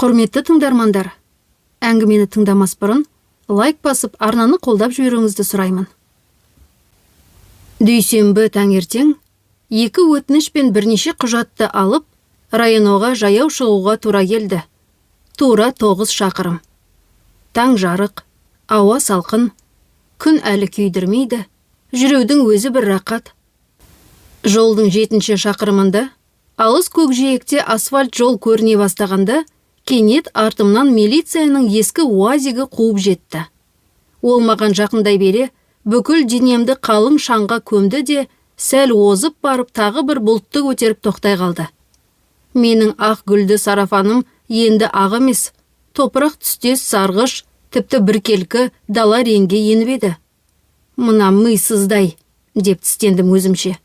Құрметті тыңдармандар, әңгімені тыңдамас бұрын лайк басып, арнаны қолдап жіберуіңізді сұраймын. Дүйсенбі таңертең екі өтініш пен бірнеше құжатты алып, районоға жаяу шығуға тура келді. Тура 9 шақырым. Таң жарық, ауа салқын, күн әлі күйдірмейді, жүрудің өзі бір рақат. Жолдың жетінші шақырымында алыс көкжиекте асфальт жол көріне бастағанда, кенет артымнан милицияның ескі уазигі қуып жетті. Ол маған жақындай бере, бүкіл денемді қалың шаңға көмді де, сәл озып барып, тағы бір бұлтты көтеріп тоқтай қалды. Менің ақ гүлді сарафаным енді ақ емес, топырақ түстес сарғыш, тіпті біркелкі дала реңге еніп еді. «Мына мисыздай», – деп тістендім өзімше.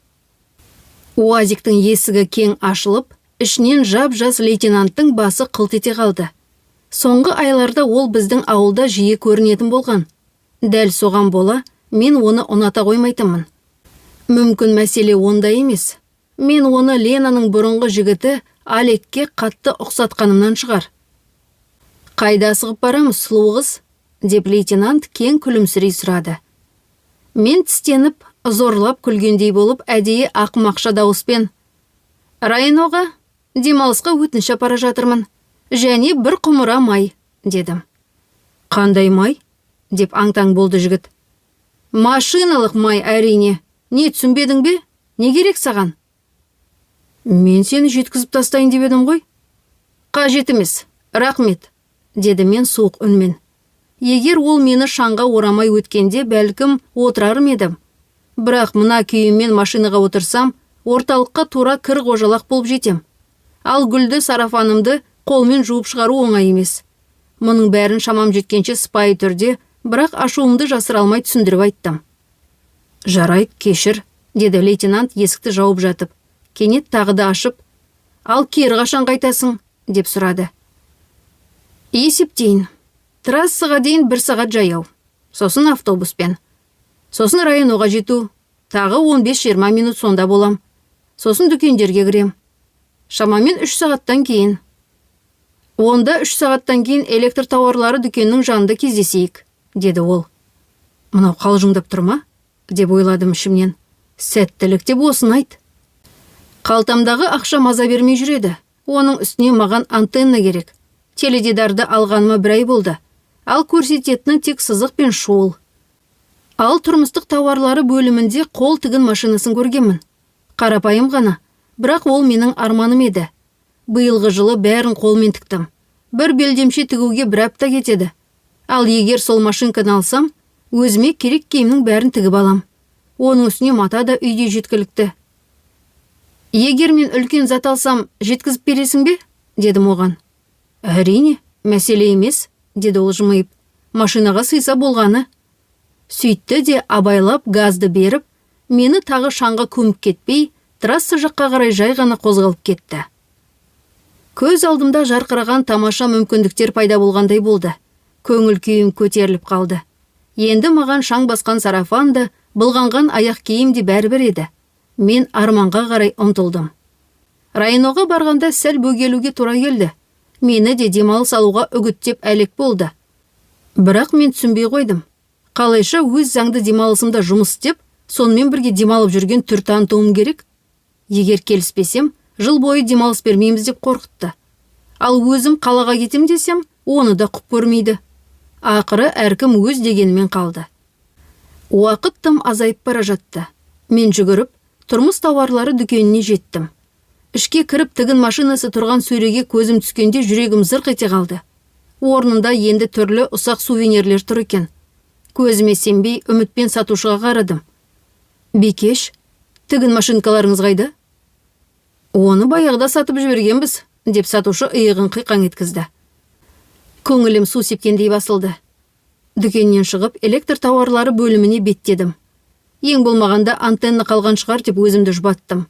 Уазиктің есігі кең ашылып, ішінен жап жас лейтенанттың басы қылт ете қалды. Соңғы айларда ол біздің ауылда жиі көрінетін болған. Дәл соған бола, мен оны ұната қоймайтынмын. Мүмкін, мәселе онда емес, мен оны Ленаның бұрынғы жігіті Алекке қатты ұқсатқанымнан шығар. «Қайда асығып барамыз, сұлу қыз?» – деп лейтенант кең күлімсірей сұрады. Мен тістеніп, зорлап күлгендей болып, әдейі ақымақша дауыспен: «Районоға демалысқа өтініш апара жатырмын және бір құмыра май», – дедім. «Қандай май?» – деп аң-таң болды жігіт. «Машиналық май, әрине. Не, түсінбедің бе? Не керек саған?» «Мен сені жеткізіп тастайын деп едім ғой». «Қажет емес, рақмет», – деді мен суық үнмен. Егер ол мені шаңға орамай өткенде, бәлкім, отырар ма едім. Бірақ мына күйіммен машинаға отырсам, орталыққа тура кір қожалақ болып жетем. Ал гүлді сарафанымды қолмен жуып шығару оңай емес. Мұның бәрін шамам жеткенше сыпайы түрде, бірақ ашуымды жасыра алмай түсіндіріп айттым. «Жарайды, кешір», – деді лейтенант есікті жауып жатып. Кенет тағы да ашып: «Ал кері қашан қайтасың?» – деп сұрады. «Есептейін. Трассаға дейін бір сағат жаяу, сосын автобуспен, сосын районоға жету тағы 15-20 минут, сонда болам, сосын дүкендерге кірем. Шамамен 3 сағаттан кейін». «Онда 3 сағаттан кейін электр тауарлары дүкенінің жанында кездесейік», – деді ол. «Мынау қалжыңдап тұр ма?» – деп ойладым ішімнен. «Сәттілік деп осыны айт». Қалтамдағы ақша маза бермей жүреді. Оның үстіне маған антенна керек. Теледидарды алғаныма бір ай болды, ал көрсететіні тек сызық пен шуыл. Ал тұрмыстық тауарлары бөлімінде қол тігін машинасын көргенмін. Қарапайым ғана, бірақ ол менің арманым еді. Биылғы жылы бәрін қолмен тіктім. Бір белдемше тігуге бір апта кетеді. Ал егер сол машинканы алсам, өзіме керек киімнің бәрін тігіп алам. Оның үстіне мата да үйде жеткілікті. «Егер мен үлкен зат алсам, жеткізіп бересің бе?» – дедім оған. «Әрине, мәселе емес», – деді ол жымиып. «Машинаға сыйса болғаны». Сөйтті де, абайлап газды беріп, мені тағы шаңға көміп кетпей, трасса жаққа қарай жай ғана қозғалып кетті. Көз алдымда жарқыраған тамаша мүмкіндіктер пайда болғандай болды. Көңіл күйім көтеріліп қалды. Енді маған шаң басқан сарафан да, былғанған аяқ киім де бәрібір еді. Мен арманға қарай ұмтылдым. Районоға барғанда сәл бөгелуге тура келді. Мені де демалыс алуға үгіттеп әлек болды. Бірақ мен түсінбей қойдым: қалайша өз заңды демалысымда жұмыс істеп, сонымен бірге демалып жүрген түр танытуым керек? Егер келіспесем, жыл бойы демалыс бермейміз деп қорқытты. Ал өзім қалаға кетем десем, оны да құп көрмейді. Ақыры әркім өз дегенімен қалды. Уақыт тым азайып бара жатты. Мен жүгіріп тұрмыс тауарлары дүкеніне жеттім. Ішке кіріп, тігін машинасы тұрған сөреге көзім түскенде, жүрегім зырқ ете қалды. Орнында енді түрлі ұсақ сувенирлер тұр екен. Көзіме сенбей, үмітпен сатушыға қарадым. «Бикеш, тігін машинкаларыңыз қайда?» «Оны баяғыда сатып жібергенбіз», – деп сатушы иығын қиқаң еткізді. Көңілім су сепкендей басылды. Дүкеннен шығып, электр тауарлары бөліміне беттедім. Ең болмағанда антенна қалған шығар деп өзімді жұбаттым.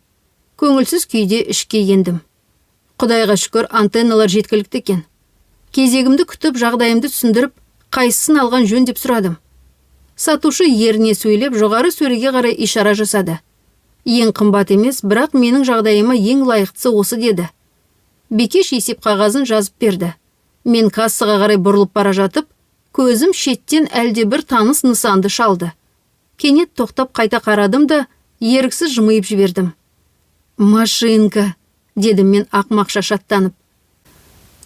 Көңілсіз күйде ішке ендім. Құдайға шүкір, антенналар жеткілікті екен. Кезегімді күтіп, жағдайымды түсіндіріп, қайсысын алған жөн деп сұрадым. Сатушы еріне сөйлеп, жоғары сөреге қарай ишара жасады. «Ең қымбат емес, бірақ менің жағдайыма ең лайықтысы осы», – деді. Бикеш есеп қағазын жазып берді. Мен кассаға қарай бұрылып бара жатып, көзім шеттен әлде бір таныс нысанды шалды. Кенет тоқтап қайта қарадым да, еріксіз жымиып жібердім. «Машинка», дедім мен ақмақша шаттанып.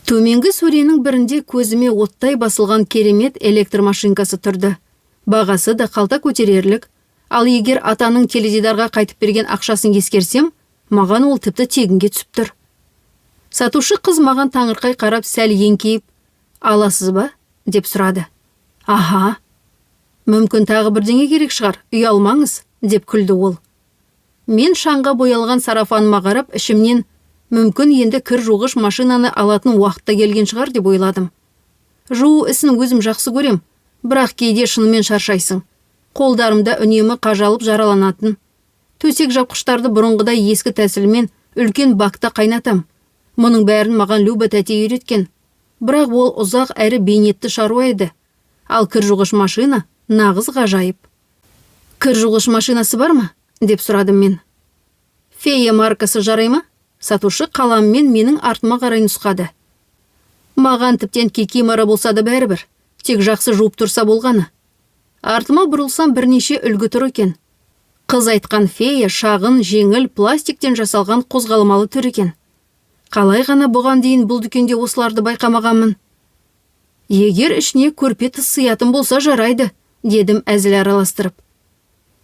Төменгі сөренің бірінде көзіме оттай басылған керемет электр машинкасы тұрды. Бағасы да қалта көтерерлік. Ал егер атаның теледидарға қайтып берген ақшасын ескерсем, маған ол тіпті тегінге түсіп тұр. Сатушы қыз маған таңырқай қарап, сәл еңкейіп, «Аласыз ба?» деп сұрады. «Аха». «Мүмкін, тағы бірдеңе керек шығар, ұялмаңыз», деп күлді ол. Мен шаңға боялған сарафаныма қарап, ішімнен мүмкін, енді кір жуғыш машинаны алатын уақыт та келген шығар деп ойладым. Жуу ісін өзім жақсы көрем, бірақ кейде шынымен шаршайсың. Қолдарымда үнемі қажалып жараланатын. Төсек жапқыштарды бұрынғыдай ескі тәсілмен үлкен бакта қайнатам. Мұның бәрін маған Люба тәте үйреткен. Бірақ ол ұзақ әрі бейнетті шаруа еді. Ал кір жуғыш машина нағыз ғажайып. «Кір жуғыш машинасы бар ма?» деп сұрадым мен. «Фея маркасы жарай ма?» Сатушы қаламмен менің артыма қарай нұсқады. Маған тіптен кикимора болса да бәрібір, тек жақсы жуып тұрса болғаны. Артыма бұрылсам, бірнеше үлгі тұр екен. Қыз айтқан Фея шағын, жеңіл, пластиктен жасалған қозғалмалы түр екен. Қалай ғана бұған дейін бұл дүкенде осыларды байқамағанмын? «Егер ішіне көрпе тыс сыятын болса, жарайды», дедім әзіл араластырып.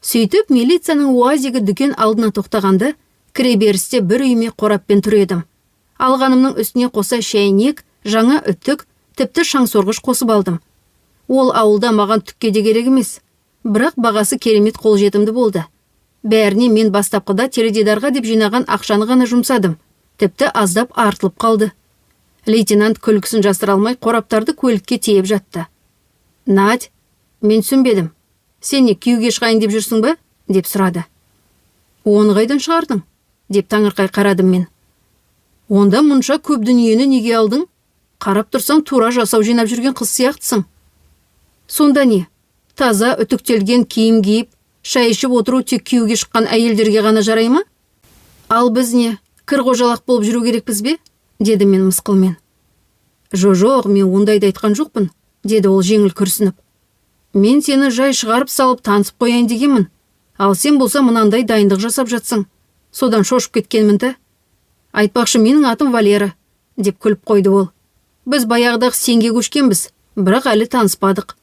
Сөйтіп, милицияның уазигі дүкен алдына тоқтағанда, кіреберісте бір үйме қораппен тұр едім. Алғанымның үстіне қоса шәйнек, жаңа үтік, тіпті шаңсорғыш қосып алдым. Ол ауылда маған түкке де керек емес, бірақ бағасы керемет қолжетімді болды. Бәріне мен бастапқыда теледидарға деп жинаған ақшаны ғана жұмсадым, тіпті аздап артылып қалды. Лейтенант күлкісін жасыра алмай, қораптарды көлікке тиеп жатты. «Надь, мен түсінбедім, сен не, күйеуге шығайын деп жүрсің бе?» деп сұрады. «Оны қайдан шығардың?» деп таңырқай қарадым мен. «Онда мұнша көп дүниені неге алдың? Қарап тұрсаң, тура жасау жинап жүрген қыз сияқтысың». «Сонда не, таза үтіктелген киім киіп, шай ішіп отыру тек күйеуге шыққан әйелдерге ғана жарай ма? Ал біз не, кір қожалақ болып жүру керекпіз бе?» дедім мен мысқылмен. «Жо, жоқ, мен ондайды айтқан жоқпын», деді ол жеңіл күрсініп. «Мен сені жай шығарып салып, танысып қояйын дегенмін. Ал сен болса мынандай дайындық жасап жатсың, содан шошып кеткенмін та. Айтпақшы, менің атым Валера», деп күліп қойды ол. «Біз баяғыда сенге көшкенбіз, бірақ әлі таныспадық».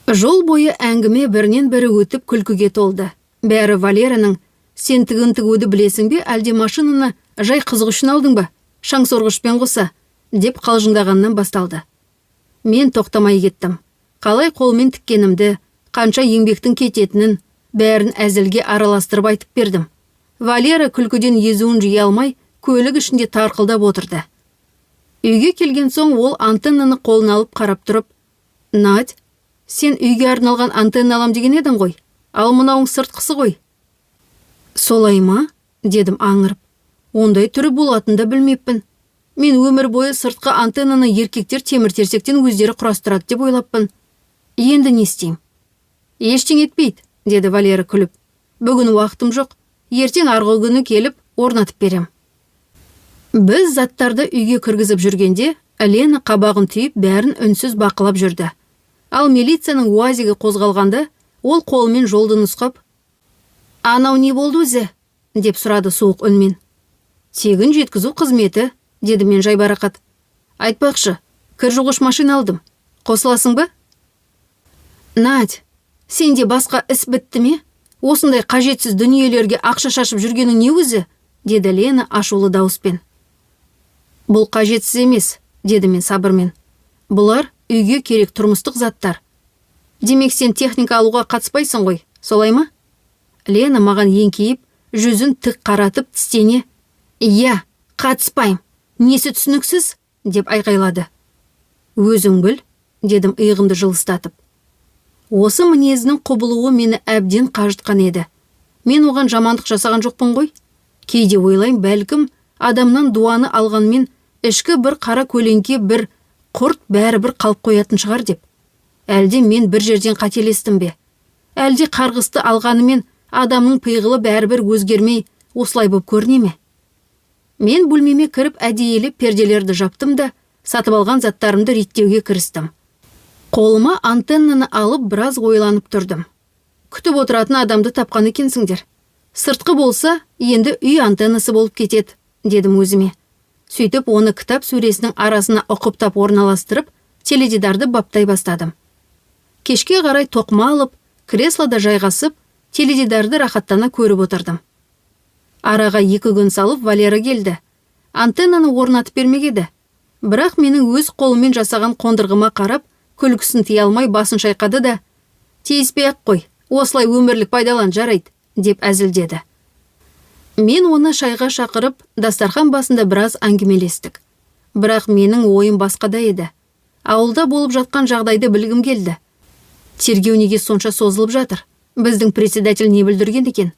Жол бойы әңгіме бірінен бірі өтіп, күлкіге толды. Бәрі Валераның «Сен тігін тігуді білесің бе, әлде машинаны жай қызық үшін алдың ба, шаңсорғышпен қоса?» деп қалжыңдағаннан басталды. Мен тоқтамай кеттім. Қалай қолмен тіккенімді, қанша еңбектің кететінін, бәрін әзілге араластырып айтып бердім. Валера күлкіден езуін жия алмай, көлік ішінде тарқылдап отырды. Үйге келген соң ол антеннаны қолына алып қарап тұрып: «Надь, сен үйге арналған антенна алам деген едің ғой, ал мынауың сыртқысы ғой». «Солай ма?» дедім аңырып. «Ондай түрі болатынын да білмеппін. Мен өмір бойы сыртқы антеннаны еркектер темір терсектен өздері құрастырады деп ойлаппын. Енді не істеймін?» «Ештеңе етпейді», деді Валера күліп. «Бүгін уақытым жоқ, ертең арғы күні келіп орнатып берем». Біз заттарды үйге кіргізіп жүргенде, Лена қабағын түйіп, бәрін үнсіз бақылап жүрді. Ал милицияның уазигі қозғалғанда, ол қолымен жолды нұсқап: «Анау не болды өзі?» деп сұрады суық үнмен. «Тегін жеткізу қызметі», дедім мен жайбарақат. «Айтпақшы, кір жуғыш машина алдым, қосыласың ба?» «Надь, сенде басқа іс бітті ме? Осындай қажетсіз дүниелерге ақша шашып жүргенің не өзі?» деді Лена ашулы дауыспен. «Бұл қажетсіз емес», дедім мен сабырмен. «Бұлар үйге керек тұрмыстық заттар. Демек, сен техника алуға қатыспайсың ғой, солай ма?» Лена маған еңкейіп, жүзін тік қаратып, тістене: «Иә, қатыспаймын. Несі түсініксіз?» деп айқайлады. «Өзің біл», дедім иығымды жылыстатып. Осы мінезінің құбылуы мені әбден қажытқан еді. Мен оған жамандық жасаған жоқпын ғой. Кейде ойлаймын, бәлкім, адамнан дуаны алғанмен, ішкі бір қара көлеңке, бір құрт бәрібір қалып қоятын шығар деп. Әлде мен бір жерден қателестім бе? Әлде қарғысты алғанымен, адамның пиғылы бәрібір өзгермей, осылай боп көріне ме? Мен бөлмеме кіріп, әдейілеп перделерді жаптым да, Сатып алған заттарымды реттеуге кірістім. Қолыма антеннаны алып, біраз ойланып тұрдым. Күтіп отыратын адамды тапқан екенсіңдер. Сыртқы болса, енді үй антеннасы болып кетеді, дедім өзіме. Сөйтіп, оны кітап сөресінің арасына ұқыптап орналастырып, теледидарды баптай бастадым. Кешке қарай тоқыма алып, креслода жайғасып, теледидарды рахаттана көріп отырдым. Араға 2 күн салып Валера келді. Антеннаны орнатып бермек еді. Бірақ менің өз қолыммен жасаған қондырғыма қарап, күлкісін тыя алмай басын шайқады да: «Тиіспей ақ қой, осылай өмірлік пайдалан, жарайды», – деп әзілдеді. Мен оны шайға шақырып, дастархан басында біраз әңгімелестік. Бірақ менің ойым басқада еді. Ауылда болып жатқан жағдайды білгім келді. Тергеу неге сонша созылып жатыр? Біздің председатель не бүлдірген екен?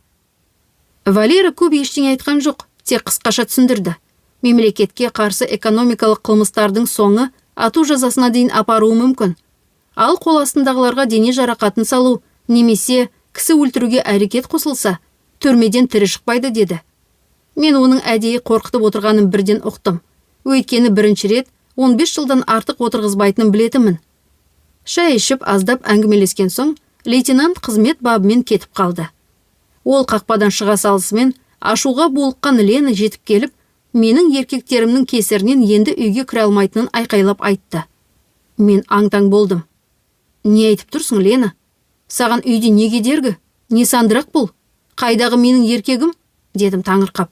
Валера көп ештеңе айтқан жоқ, тек қысқаша түсіндірді. Мемлекетке қарсы экономикалық қылмыстардың соңы ату жазасына дейін апаруы мүмкін. Ал қол астындағыларға дене жарақатын салу немесе кісі өлтіруге әрекет қосылса, түрмеден тірі шықпайды, деді. Мен оның әдейі қорқытып отырғанын бірден ұқтым. Өйткені бірінші рет 15 жылдан артық отырғызбайтынын білетінмін. Шай ішіп, аздап әңгімелескен соң, лейтенант қызмет бабымен кетіп қалды. Ол қақпадан шыға салысымен ашуға булыққан Лена жетіп келіп, менің еркектерімнің кесірінен енді үйге кіре алмайтынын айқайлап айтты. Мен аң-таң болдым. «Не айтып тұрсың, Лена? Саған үйде не кедергі, не сандырақ бұл? Қайдағы менің еркегім?» – дедім таңырқап.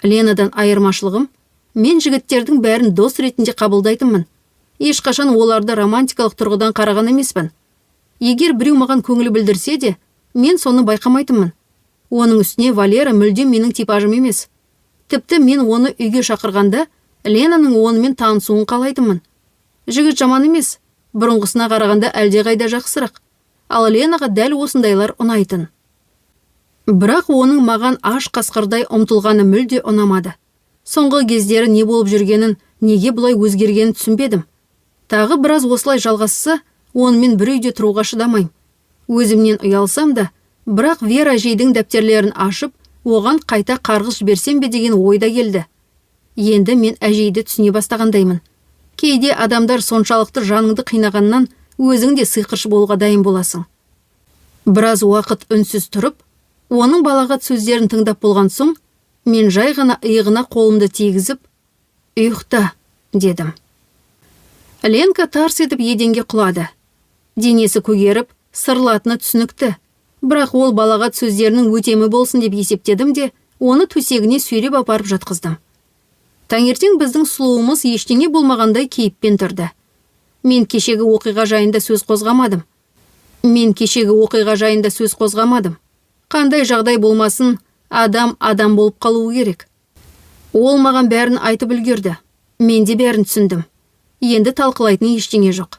Ленадан айырмашылығым: мен жігіттердің бәрін дос ретінде қабылдайтынмын. Ешқашан оларды романтикалық тұрғыдан қараған емеспін. Егер біреу маған көңіл білдірсе де, мен соны байқамайтынмын. Оның үстіне Валера мүлдем менің типажым емес. Тіпті мен оны үйге шақырғанда, Ленаның онымен танысуын қалайтынмын. Жігіт жаман емес, бұрынғысына қарағанда әлдеқайда жақсырақ. Ал Ленаға дәл осындайлар ұнайтын. Бірақ оның маған аш қасқырдай ұмтылғаны мүлде ұнамады. Соңғы кездері не болып жүргенін, неге бұлай өзгергенін түсінбедім. Тағы біраз осылай жалғасса, онымен бір үйде тұруға шыдамаймын. Өзімнен ұялсам да, бірақ Вера әжейдің дәптерлерін ашып, оған қайта қарғыс жіберсем бе деген ой да келді. Енді мен әжейді түсіне бастағандаймын. Кейде адамдар соншалықты жаныңды қинағаннан өзің де сиқыршы болуға дайын боласың. Біраз уақыт үнсіз тұрып, оның балағат сөздерін тыңдап болған соң, мен жай ғана иығына қолымды тигізіп, «Ұйықта», – дедім. Ленка тарс етіп еденге құлады. Денесі көгеріп, сырылатыны түсінікті. Бірақ ол балағат сөздерінің өтемі болсын деп есептедім де, оны төсегіне сүйреп апарып жатқыздым. Таңертең біздің сұлуымыз ештеңе болмағандай кейіппен тұрды. Мен кешегі оқиға жайында сөз қозғамадым. Мен кешегі оқиға жайында сөз қозғамадым. Қандай жағдай болмасын, адам адам болып қалуы керек. Ол маған бәрін айтып үлгерді. Мен де бәрін түсіндім. Енді талқылайтын ештеңе жоқ.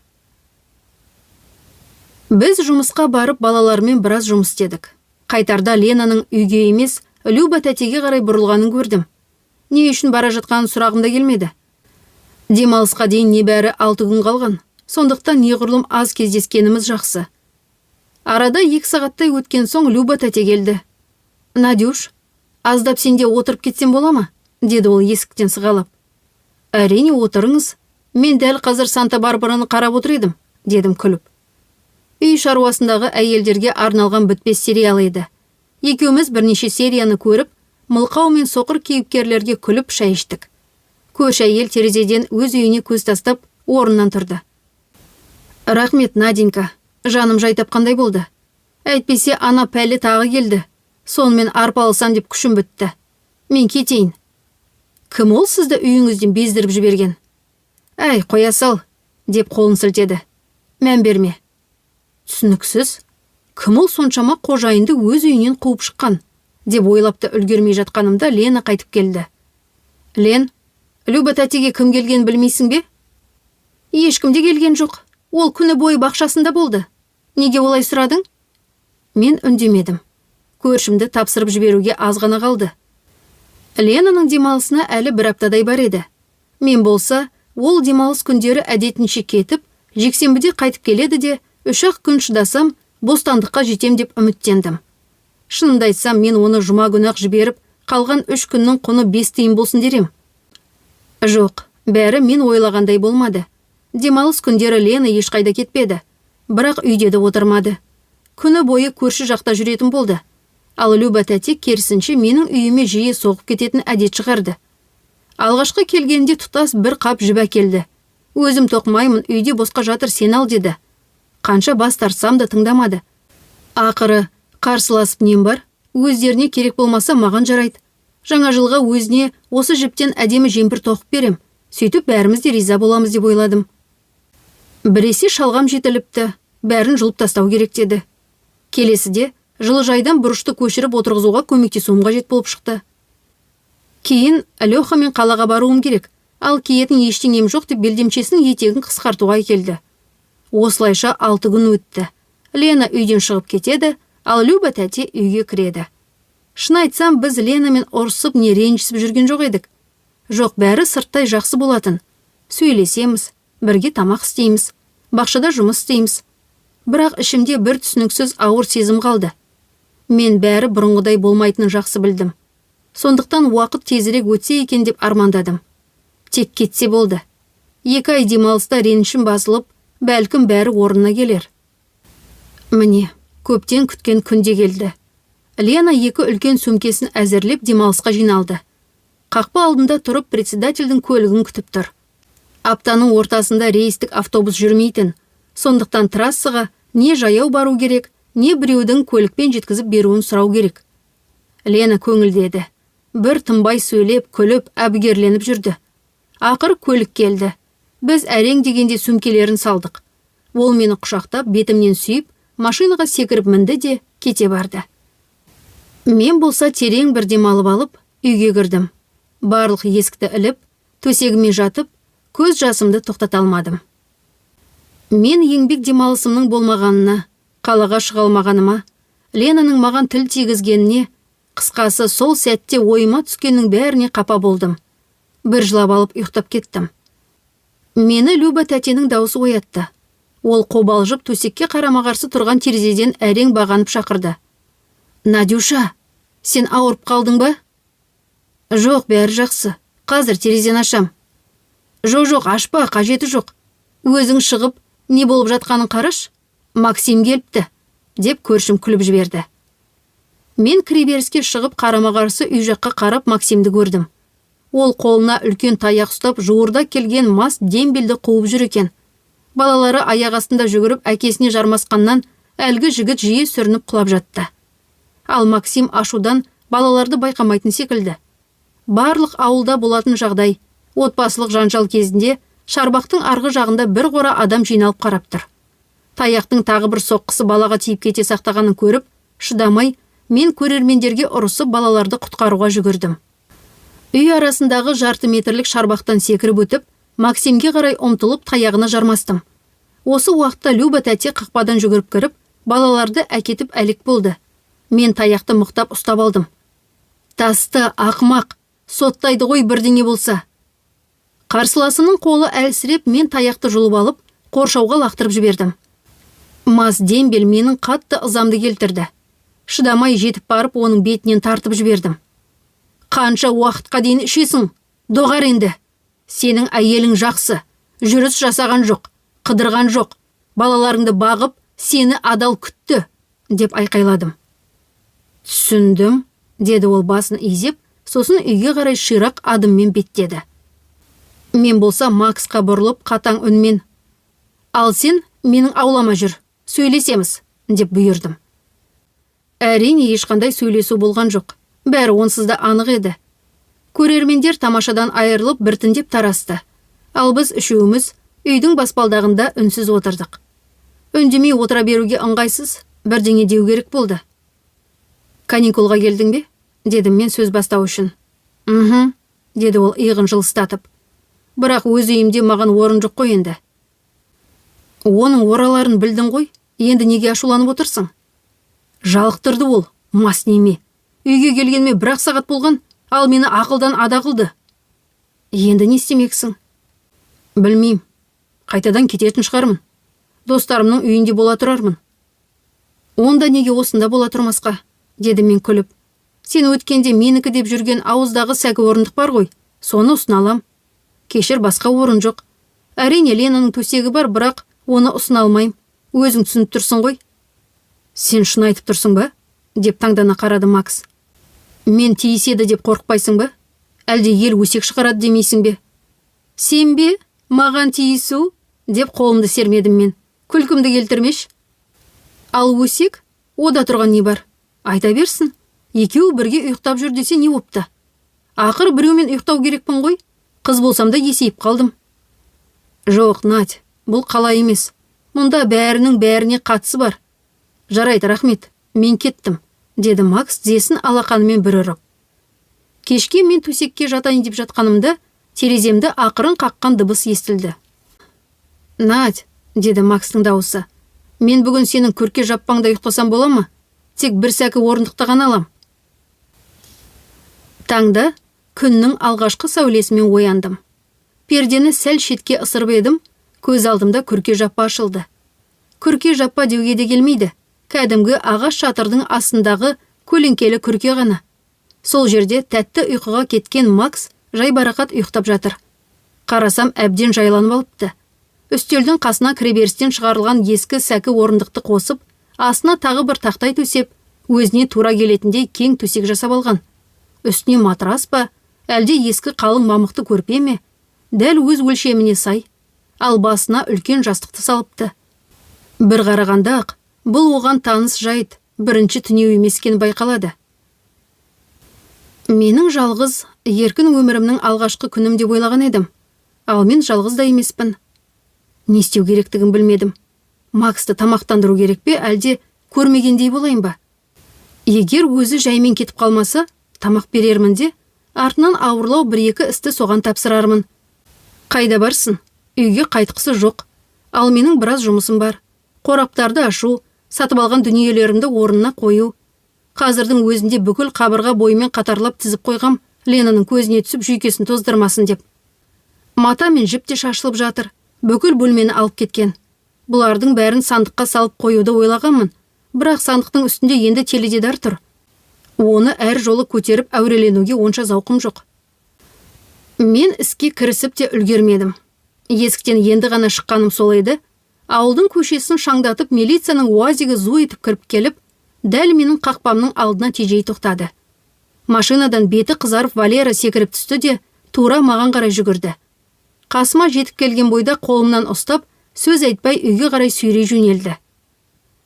Біз жұмысқа барып, балалармен біраз жұмыс істедік. Қайтарда Ленаның үйге емес, Люба тәтеге қарай бұрылғанын көрдім. Не үшін бара жатқанын сұрағым да келмеді. Демалысқа дейін небәрі 6 күн қалған. Сондықтан неғұрлым аз кездескеніміз жақсы. Арада 2 сағаттай өткен соң Люба тәте келді. «Надюш, аздап сенде отырып кетсем бола ма?» – деді ол есіктен сығалап. «Әрине, отырыңыз. Мен дәл қазір Санта Барбараны қарап отыр едім», – дедім күліп. Үй шаруасындағы әйелдерге арналған бітпес сериал еді. Екеуміз бірнеше серияны көріп, мылқау мен соқыр кейіпкерлерге күліп, шай іштік. Көрші әйел терезеден өз үйіне көз тастап, орнынан тұрды. «Рахмет, Наденька, жаным жай тапқандай болды. Әйтпесе ана пәле тағы келді. Сонымен арпалысам деп күшім бітті. Мен кетейін». «Кім ол сізді үйіңізден бездіріп жіберген?» «Әй, қоя сал», – деп қолын сілтеді. «Мән берме». Түсініксіз. Кім ол соншама қожайынды өз үйінен қуып шыққан деп ойлап та үлгермей жатқанымда, Лена қайтып келді. «Лен, Люба тәтеге кім келгенін білмейсің бе?» «Ешкім де келген жоқ. Ол күні бойы бақшасында болды. Неге олай сұрадың?» Мен үндемедім. Көршімді тапсырып жіберуге аз ғана қалды. Ленаның демалысына әлі бір аптадай бар еді. Мен болса, ол демалыс күндері әдетінше кетіп, жексенбіде қайтып келеді де, 3-ақ күн шыдасам, бостандыққа жетем деп үміттендім. Шынымды айтсам, мен оны жұма күні ақ жіберіп, қалған 3 күннің құны 5 тиын болсын дер ем. Жоқ, Бәрі мен ойлағандай болмады. Демалыс күндері Лена ешқайда кетпеді. Бірақ үйде де отырмады. Күні бойы көрші жақта жүретін болды. Ал Люба тәте керісінше менің үйіме жиі соғып кететін әдет шығарды. Алғашқы келгенде тұтас бір қап жіп әкелді. Өзім тоқымаймын, үйде босқа жатыр, сен ал деді. Қанша бас тартсам да тыңдамады. Ақыры қарсыласып нем бар? Өздеріне керек болмаса маған жарайды. Жаңа жылға өзіне осы жіптен әдемі жемпір тоқып берем. Сөйтіп бәріміз де риза боламыз деп ойладым. Біресе шалғам жетіліпті, бәрін жұлып тастау керек деді. Келесіде жылыжайдан бұрышты көшіріп отырғызуға көмектесуім қажет болып шықты. Кейін Лехамен қалаға баруым керек, ал киетін ештеңем жоқ деп белдемшесінің етегін қысқартуға келді. Осылайша 6 күн өтті. Лена үйден шығып кетеді, ал Люба тәте үйге кіреді. Шын айтсам, біз Ленамен ұрысып не ренжісіп жүрген жоқ едік. Жоқ, бәрі сырттай жақсы болатын. Сөйлесеміз, бірге тамақ істейміз, бақшада жұмыс істейміз. Бірақ ішімде бір түсініксіз ауыр сезім қалды. Мен бәрі бұрынғыдай болмайтынын жақсы білдім. Сондықтан уақыт тезірек өтсе екен деп армандадым. Тек кетсе болды. 2 ай демалыста ренішім басылып, бәлкім, бәрі орнына келер. Міне, көптен күткен күн де келді. Лена екі үлкен сөмкесін әзірлеп, демалысқа жиналды. Қақпа алдында тұрып, председательдің көлігін күтіп тұр. Аптаның ортасында рейстік автобус жүрмейтін. Сондықтан трассаға не жаяу бару керек, не біреудің көлікпен жеткізіп беруін сұрау керек. Лена көңілді еді. Бір тынбай сөйлеп, күліп, әбігерленіп жүрді. Ақыры көлік келді. Біз әрең дегенде сөмкелерін салдық. Ол мені құшақтап, бетімнен сүйіп, машинаға секіріп мінді де кете барды. Мен болса терең бір демалып алып, үйге кірдім. Барлық есікті іліп, төсегіме жатып, көз жасымды тоқтата алмадым. Мен еңбек демалысымның болмағанына, қалаға шыға алмағаныма, Ленаның маған тіл тигізгеніне, қысқасы, сол сәтте ойыма түскеннің бәріне қапа болдым. Бір жылап алып, ұйықтап кеттім. Мені Люба тәтенің даусы оятты. Ол қобалжып, төсекке қарама-қарсы тұрған терезеден әрең бағанып шақырды: «Надюша, сен ауырып қалдың ба?» «Жоқ, бәрі жақсы. Қазір терезені ашам». «Жоқ, жоқ, ашпа, қажеті жоқ. Өзің шығып, не болып жатқанын қараш. Максим келіпті», – деп көршім күліп жіберді. Мен кіреберіске шығып, қарама-қарсы үй жаққа қарап, Максимді көрдім. Ол қолына үлкен таяқ ұстап, жуырда келген мас дембелді қуып жүр екен. Балалары аяқ астында жүгіріп әкесіне жармасқаннан әлгі жігіт жиі сүрініп құлап жатты. Ал Максим ашудан балаларды байқамайтын секілді. Барлық ауылда болатын жағдай: отбасылық жанжал кезінде шарбақтың арғы жағында бір қора адам жиналып қарап тұр. Таяқтың тағы бір соққысы балаға тиіп кете сақтағанын көріп, шыдамай, мен көрермендерге ұрысып, балаларды құтқаруға жүгірдім. Үй арасындағы жарты метрлік шарбақтан секіріп өтіп, Максимге қарай ұмтылып, таяғына жармастым. Осы уақытта Люба тәте қақпадан жүгіріп кіріп, балаларды әкетіп әлек болды. Мен таяқты мықтап ұстап алдым. «Таста, ақымақ, соттайды ғой бірдеңе болса». Қарсыласының қолы әлсіреп, мен таяқты жұлып алып, қоршауға лақтырып жібердім. Мас дембел менің қатты ызамды келтірді. Шыдамай жетіп барып, оның бетінен тартып жібердім. «Қанша уақытқа дейін ішесің? Доғар енді. Сенің әйелің жақсы, жүріс жасаған жоқ, қыдырған жоқ, балаларыңды бағып, сені адал күтті», – деп айқайладым. «Түсіндім», – деді ол басын изеп, сосын үйге қарай ширақ адыммен беттеді. Мен болса Максқа бұрылып, қатаң үнмен: «Ал сен менің аулама жүр, сөйлесеміз», – деп бұйырдым. Әрине, ешқандай сөйлесу болған жоқ. Бәрі онсыз да анық еді. Көрермендер тамашадан айырылып, біртіндеп тарасты. Ал біз үшеуміз үйдің баспалдағында үнсіз отырдық. Үндемей отыра беруге ыңғайсыз, бірдеңе деу керек болды. «Каникулға келдің бе?» – дедім мен сөз бастау үшін. «Мхм», – деді ол иығын жылыстатып. «Бірақ өз үйімде маған орын жоқ қой енді». «Оның ораларын білдің ғой, енді неге ашуланып отырсың?» «Жалықтырды ол, мас неме. Үйге келгеніме бір-ақ сағат болған, ал мені ақылдан ада қылды». «Енді не істемексің?» «Білмеймін. Қайтадан кететін шығармын. Достарымның үйінде бола тұрармын». «Онда неге осында бола тұрмасқа?» – дедім мен күліп. «Сен өткенде менікі деп жүрген ауыздағы сәкі орындық бар ғой, соны ұсына алам. Кешір, басқа орын жоқ. Әрине, Ленаның төсегі бар, бірақ оны ұсына алмаймын. Өзің түсініп тұрсың ғой. Сен шын айтып тұрсың ба? Деп таңдана қарады Макс. Мен тиіседі деп қорықпайсың ба? Әлде ел өсек шығарады демейсің бе? Сен бе? Маған тиісу? Деп қолымды сермедім мен. Күлкімді келтірмеш. Ал өсек? Ода тұрған не бар? Айта берсін. Екеуі бірге ұйықтап жүр десе не бопты? Ақыр біреумен ұйықтау керекпін ғой. Қыз болсам да есейіп қалдым. Жоқ, Надь, бұл қалай емес. Мұнда бәрінің бәріне қатысы бар. Жарайды, рахмет, мен кеттім, деді Макс тізесін алақанымен бір ұрып. Кешке мен төсекке жатайын деп жатқанымда тереземді ақырын қаққан дыбыс естілді. Надь, деді Макстың дауысы, мен бүгін сенің күрке жаппаңда ұйықтасам бола ма? Тек бір сәкі орындықты ғана алам. Таңда күннің алғашқы сәулесімен ояндым. Пердені сәл шетке ысырып едім, көз алдымда күрке жаппа ашылды. Күрке жаппа деуге де келмейді. Кәдімгі ағаш шатырдың астындағы көлеңкелі күрке ғана. Сол жерде тәтті ұйқыға кеткен Макс жайбарақат ұйықтап жатыр. Қарасам, әбден жайланып алыпты. Үстелдің қасына кіреберістен шығарылған ескі сәкі орындықты қосып, астына тағы бір тақтай төсеп, өзіне тура келетіндей кең төсек жасап алған. Үстіне матрас па, әлде ескі қалың мамықты көрпе ме, дәл өз өлшеміне сай, ал басына үлкен жастықты салыпты. Бір қарағанда ақ, бұл оған таныс жайт, бірінші түнеу емес екені байқалады. Менің жалғыз, еркін өмірімнің алғашқы күнім деп ойлаған едім. Ал мен жалғыз да емеспін. Не істеу керектігін білмедім. Максты тамақтандыру керек пе, әлде көрмегендей болайын ба? Егер өзі жаймен кетіп қалмаса, тамақ берермін де, артынан ауырлау бір-екі істі соған тапсырармын. Қайда барсын? Үйге қайтқысы жоқ. Ал менің біраз жұмысым бар. Қораптарды ашу, сатып алған дүниелерімді орнына қою. Қазірдің өзінде бүкіл қабырға бойымен қатарлап тізіп қойғам, Ленаның көзіне түсіп жүйкесін тоздырмасын деп. Мата мен жіп те шашылып жатыр. Бүкіл бөлмені алып кеткен. Бұлардың бәрін сандыққа салып қоюды ойлағанмын. Бірақ сандықтың үстінде енді теледидар тұр. Оны әр жолы көтеріп әуреленуге онша зауқым жоқ. Мен іске кірісіп те үлгермедім. Есіктен енді ғана шыққаным сол еді, ауылдың көшесін шаңдатып милицияның уазигі зу етіп кіріп келіп, дәл менің қақпамның алдына тежей тоқтады. Машинадан беті қызарып Валера секіріп түсті де, тура маған қарай жүгірді. Қасыма жетіп келген бойда қолымнан ұстап, сөз айтпай үйге қарай сүйрей жөнелді.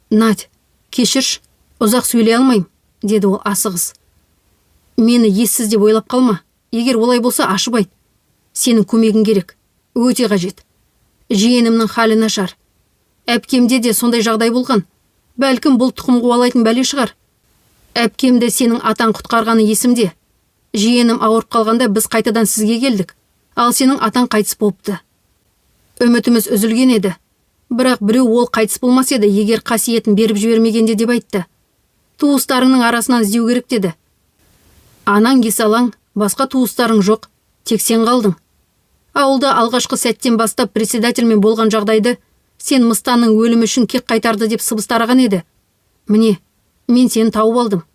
Надь, кешірш, ұзақ сөйлей алмаймын, деді ол асығыс. Мені ессіз деп ойлап қалма. Егер олай болса, ашып айт. Сенің көмегің керек. Өте қажет. Жиенімнің халі нашар. Әпкемде де сондай жағдай болған. Бәлкім, бұл тұқым қуалайтын бәле шығар. Әпкемді сенің атаң құтқарғаны есімде. Жиенім ауырып қалғанда біз қайтадан сізге келдік. Ал сенің атаң қайтыс болыпты. Үмітіміз үзілген еді. Бірақ біреу ол қайтыс болмас еді, егер қасиетін беріп жібермегенде деп айтты. Туыстарыңның арасынан іздеу керек деді. Анаң есалаң, басқа туыстарың жоқ, тек сен қалдың. Ауылда алғашқы сәттен бастап председательмен болған жағдайды сен Мыстанның өлімі үшін кек қайтарды деп сыбыс тараған еді. Міне, мен сені тауып алдым.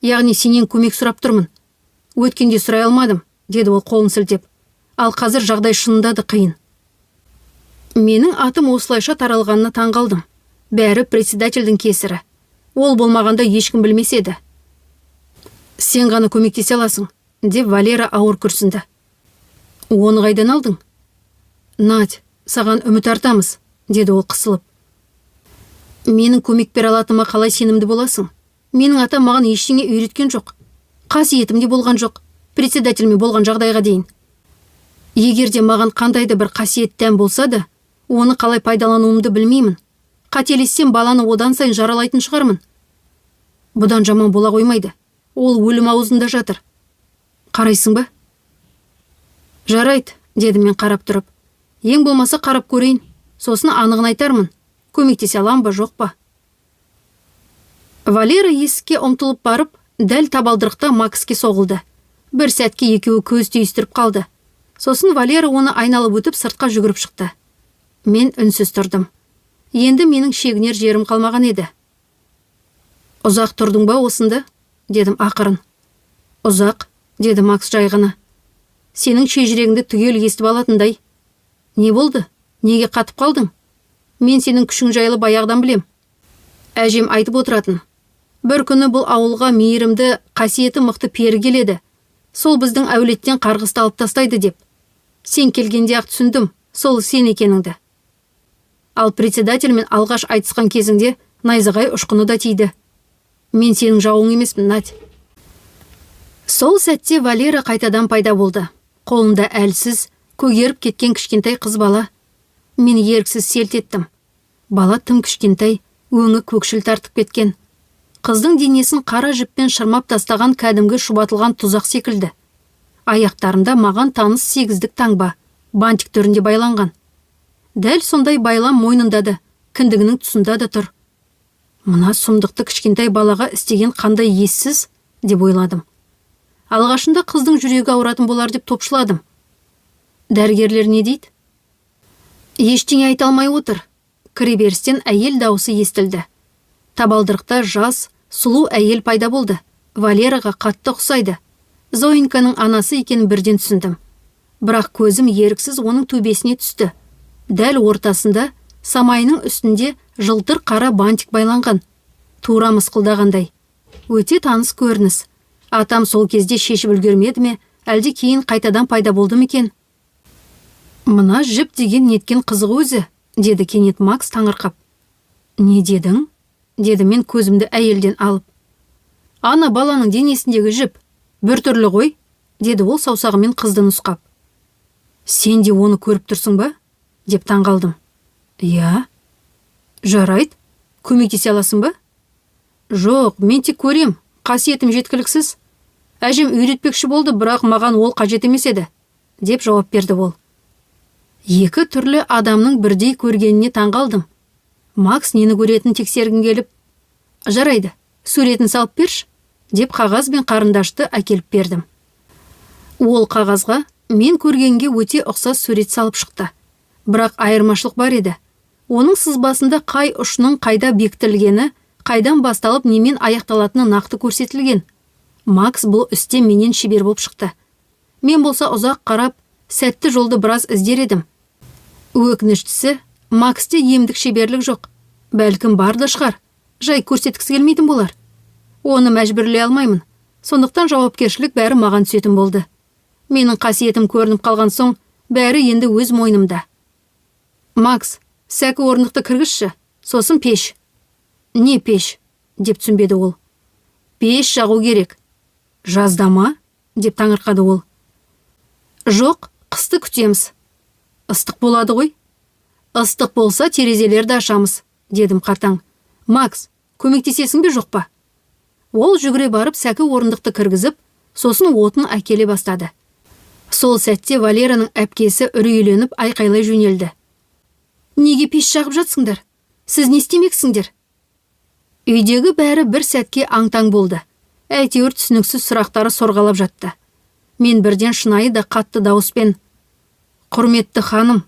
Яғни сенен көмек сұрап тұрмын. Өткенде сұрай алмадым, деді ол қолын сілтеп. Ал қазір жағдай шынында да қиын. Менің атым осылайша таралғанына таң қалдым. Бәрі председательдің кесірі. Ол болмағанда ешкім білмес еді. Сен ғана көмектесе аласың, деп Валера ауыр күрсінді. Оны қайдан алдың? Надь, саған үміт артамыз, деді ол қысылып. Менің көмек бере алатыныма қалай сенімді боласың? Менің атам маған ештеңе үйреткен жоқ. Қасиетім де болған жоқ, председательмен болған жағдайға дейін. Егер де маған қандай да бір қасиет тән болса да, оны қалай пайдалануымды білмеймін. Қателессем, баланы одан сайын жаралайтын шығармын. Бұдан жаман бола қоймайды. Ол өлім аузында жатыр. Қарайсың ба? Жарайды, дедім мен қарап тұрып. Ең болмаса қарап көрейін. Сосын анығын айтармын. Көмектесе алам ба, жоқ па? Валера есікке ұмтылып барып, дәл табалдырықта Макске соғылды. Бір сәтке екеуі көз түйістіріп қалды. Сосын Валера оны айналып өтіп сыртқа жүгіріп шықты. Мен үнсіз тұрдым. Енді менің шегінер жерім қалмаған еді. Ұзақ тұрдың ба осында? Дедім ақырын. Ұзақ, деді Макс жай ғана. Сенің шежіреңді түгел естіп алатындай. Не болды? Неге қатып қалдың? Мен сенің күшің жайлы баяғыдан білем. Әжем айтып отыратын. Бір күні бұл ауылға мейірімді, қасиеті мықты пері келеді. Сол біздің әулеттен қарғысты алып тастайды деп. Сен келгенде ақ түсіндім, сол сен екеніңді. Ал председательмен алғаш айтысқан кезіңде найзағай ұшқыны да тиді. Мен сенің жауың емеспін, Надь. Сол сәтте Валера қайтадан пайда болды. Қолында әлсіз, көгеріп кеткен кішкентай қыз бала. Мен еріксіз селт еттім. Бала тым кішкентай, өңі көкшіл тартып кеткен. Қыздың денесін қара жіппен шырмап тастаған кәдімгі шұбатылған тұзақ секілді. Аяқтарында маған таныс сегіздік таңба, бантик түрінде байланған. Дәл сондай байлам мойнында да, кіндігінің тұсында да тұр. Мына сұмдықты кішкентай балаға істеген қандай ессіз, деп ойладым. Алғашында қыздың жүрегі ауыратын болар деп топшыладым. Дәрігерлер не дейді? Ештеңе айта алмай отыр. Кіреберістен әйел даусы естілді. Табалдырықта жас, сұлу әйел пайда болды. Валераға қатты ұқсайды. Зоинканың анасы екенін бірден түсіндім. Бірақ көзім еріксіз оның төбесіне түсті. Дәл ортасында, самайының үстінде жылтыр қара бантик байланған. Тура мысқылдағандай. Өте таныс көрініс. Атам сол кезде шешіп үлгермеді ме, әлде кейін қайтадан пайда болды ма екен? Мына жіп деген неткен қызық өзі, деді кенет Макс таңырқап. Не дедің? Деді мен көзімді әйелден алып. Ана баланың денесіндегі жіп біртүрлі ғой, деді ол саусағымен қызды нұсқап. Сен де оны көріп тұрсың ба? Деп таңғалдым. Иә. Жарайды, көмектесе аласың ба? Жоқ, мен тек көрем, қасиетім жеткіліксіз. Әжем үйретпекші болды, бірақ маған ол қажет емес еді, деп жауап берді ол. Екі түрлі адамның бірдей көргеніне таңғалдым. Макс нені көретінін тексергім келіп, жарайды, суретін салып берші, деп қағаз бен қарындашты әкеліп бердім. Ол қағазға мен көргенге өте ұқсас сурет салып шықты. Бірақ айырмашылық бар еді. Оның сызбасында қай ұшының қайда бекітілгені, қайдан басталып, немен аяқталатыны нақты көрсетілген. Макс бұл істе менен шебер болып шықты. Мен болса ұзақ қарап, сәтті жолды біраз іздер едім. Өкініштісі, Максте емдік шеберлік жоқ. Бәлкім, бар да шығар. Жай көрсеткісі келмейтін болар. Оны мәжбүрлей алмаймын. Сондықтан жауапкершілік бәрі маған түсетін болды. Менің қасиетім көрініп қалған соң, бәрі енді өз мойнымда. Макс, сәкі орындықты кіргізші, сосын пеш. Не пеш? Деп түсінбеді ол. Пеш жағу керек. Жазда ма? Деп таңырқады ол. Жоқ, қысты күтеміз. Ыстық болады ғой. Ыстық болса, терезелерді ашамыз, дедім қатаң. Макс, көмектесесің бе, жоқ па? Ол жүгіре барып сәкі орындықты кіргізіп, сосын отын әкеле бастады. Сол сәтте Валераның әпкесі үрейленіп айқайлай жөнелді. Неге пеш жағып жатсыңдар? Сіз не істемексіңдер? Үйдегі бәрі бір сәтке аң-таң болды. Әйтеуір түсініксіз сұрақтары сорғалап жатты. Мен бірден шынайы да қатты дауыспен: «Құрметті ханым,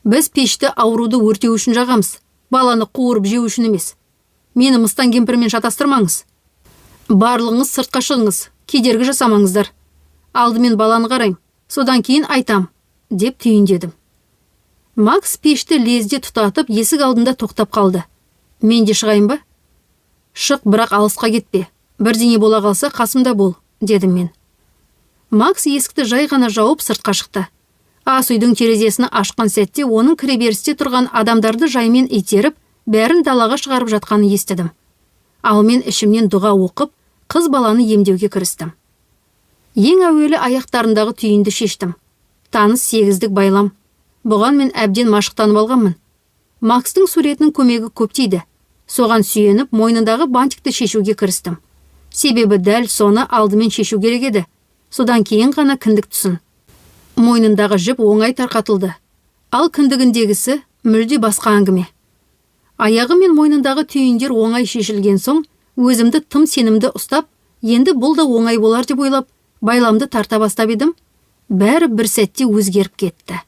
біз пешті ауруды өртеу үшін жағамыз, баланы қуырып жеу үшін емес. Мені мыстан кемпірмен шатастырмаңыз. Барлығыңыз сыртқа шығыңыз, кедергі жасамаңыздар. Алдымен баланы қарайм, содан кейін айтам», – деп түйіндедім. Макс пешті лезде тұтатып, есік алдында тоқтап қалды. Мен де шығайын ба? Шық, бірақ алысқа кетпе. Бірдеңе бола қалса, қасымда бол, дедім мен. Макс есікті жай ғана жауып, сыртқа шықты. Ас үйдің терезесін ашқан сәтте оның кіреберісте тұрған адамдарды жаймен итеріп, бәрін далаға шығарып жатқанын естідім. Ал мен ішімнен дұға оқып, қыз баланы емдеуге кірістім. Ең әуелі аяқтарындағы түйінді шештім. Таныс сегіздік байлам. Бұған мен әбден машықтанып алғанмын. Макстың суретінің көмегі көп тиді. Соған сүйеніп, мойнындағы бантикті шешуге кірістім. Себебі дәл соны алдымен шешу керек еді. Содан кейін ғана кіндік тұсын. Мойнындағы жіп оңай тарқатылды. Ал кіндігіндегісі мүлде басқа әңгіме. Аяғы мен мойнындағы түйіндер оңай шешілген соң, өзімді тым сенімді ұстап, енді бұл да оңай болар деп ойлап, байламды тарта бастап едім, бәрі бір сәтте өзгеріп кетті.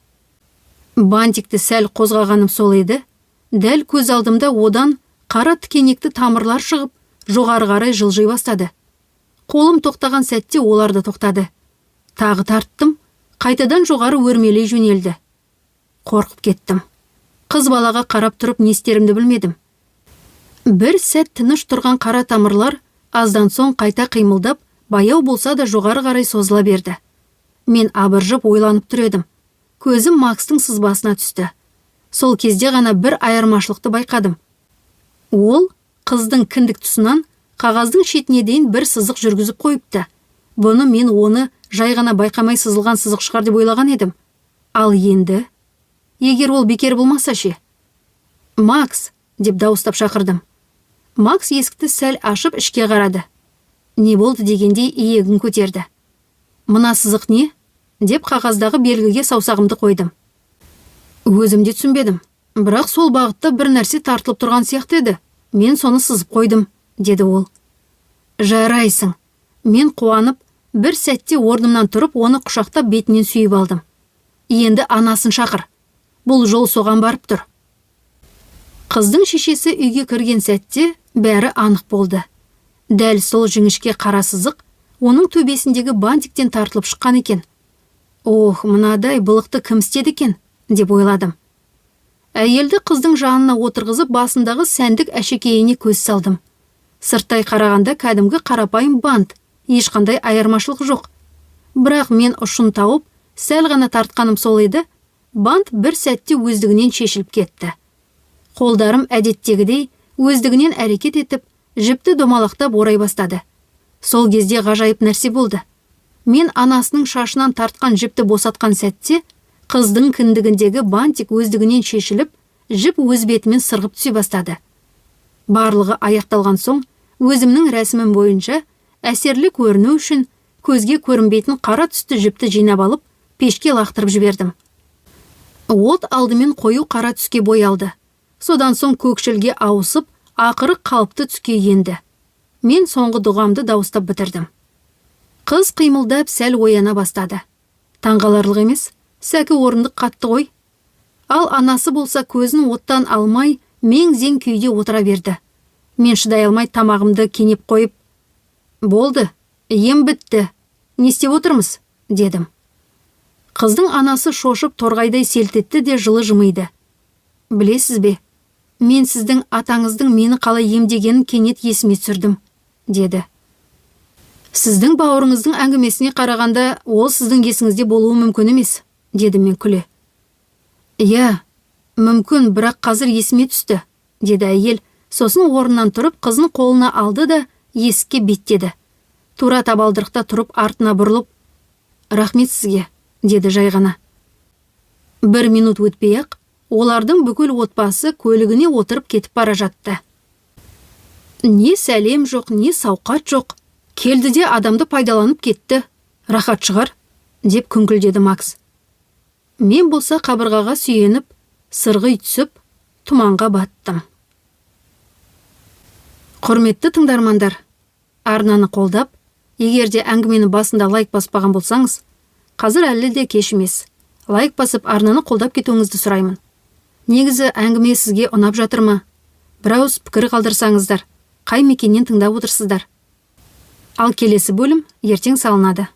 Бантикті сәл қозғағаным сол еді, дәл көз алдымда одан қара тікенекті тамырлар шығып, жоғары қарай жылжи бастады. Қолым тоқтаған сәтте олар да тоқтады. Тағы тарттым. Қайтадан жоғары өрмелей жөнелді. Қорқып кеттім. Қыз балаға қарап тұрып не істерімді білмедім. Бір сәт тыныш тұрған қара тамырлар аздан соң қайта қимылдап, баяу болса да жоғары қарай созыла берді. Мен абыржып ойланып тұр едім. Көзім Макстың сызбасына түсті. Сол кезде ғана бір айырмашылықты байқадым. Ол қыздың кіндік тұсынан қағаздың шетіне дейін бір сызық жүргізіп қойыпты. Бұны мен оны жай ғана байқамай сызылған сызық шығар деп ойлаған едім. Ал енді егер ол бекер болмаса ше? «Макс!» деп дауыстап шақырдым. Макс есікті сәл ашып, ішке қарады. Не болды дегендей иегін көтерді. «Мына сызық не?» деп қағаздағы белгіге саусағымды қойдым. «Өзім де түсінбедім, бірақ сол бағытта бір нәрсе тартылып тұрған сияқты еді, мен соны сызып қойдым», – деді ол. «Жарайсың!» Мен қуанып, бір сәтте орнымнан тұрып, оны құшақтап, бетінен сүйіп алдым. «Енді анасын шақыр, бұл жол соған барып тұр». Қыздың шешесі үйге кірген сәтте бәрі анық болды. Дәл сол жіңішке қара сызық оның төбесіндегі бантиктен тартылып шыққан екен. «Ох, мынадай былықты кім істеді екен?» деп ойладым. Әйелді қыздың жанына отырғызып, басындағы сәндік әшекейіне көз салдым. Сырттай қарағанда кәдімгі қарапайым бант, ешқандай айырмашылық жоқ. Бірақ мен ұшын тауып, сәл ғана тартқаным сол еді, бант бір сәтте өздігінен шешіліп кетті. Қолдарым әдеттегідей өздігінен әрекет етіп, жіпті домалақтап орай бастады. Сол кезде ғажайып нәрсе болды. Мен анасының шашынан тартқан жіпті босатқан сәтте қыздың кіндігіндегі бантик өздігінен шешіліп, жіп өз бетімен сырғып түсе бастады. Барлығы аяқталған соң, өзімнің рәсімім бойынша әсерлі көріну үшін көзге көрінбейтін қара түсті жіпті жинап алып, пешке лақтырып жібердім. От алдымен қою қара түске боялды, содан соң көкшілге ауысып, ақыры қалыпты түске енді. Мен соңғы дұғамды дауыстап бітірдім. Қыз қимылдап, сәл ояна бастады. Таңғаларлық емес, сәкі орындық қатты ғой. Ал анасы болса, көзін оттан алмай, мең-зең күйде отыра берді. Мен шыдай алмай тамағымды кенеп қойып: «Болды, ем бітті, не істеп отырмыз?» – дедім. Қыздың анасы шошып, торғайдай селт етті де, жылы жымиды. «Білесіз бе, мен сіздің атаңыздың мені қалай емдегенін кенет есіме түсірдім», – деді. «Сіздің бауырыңыздың әңгімесіне қарағанда, ол сіздің есіңізде болуы мүмкін емес», – дедім мен күле. «Иә, мүмкін, бірақ қазір есіме түсті», – деді әйел. Сосын орнынан тұрып, қызын қолына алды да, есікке беттеді. Тура табалдырықта тұрып артына бұрылып: «Рахмет сізге», – деді жай ғана. Бір минут өтпей ақ олардың бүкіл отбасы көлігіне отырып кетіп бара жатты. «Не сәлем жоқ, не сауқат жоқ, келді де адамды пайдаланып кетті, рахат шығар», – деп күңкілдеді Макс. Мен болса қабырғаға сүйеніп, сырғи түсіп, тұманға баттым. Құрметті тыңдармандар, арнаны қолдап, егер де әңгіменің басында лайк баспаған болсаңыз, қазір әлі де кеш емес, лайк басып, арнаны қолдап кетуіңізді сұраймын. Негізі әңгіме сізге ұнап жатыр ма? Бір ауыз пікір қалдырсаңыздар. Қай мекеннен тыңдап отырсыздар? Ал келесі бөлім ертең салынады.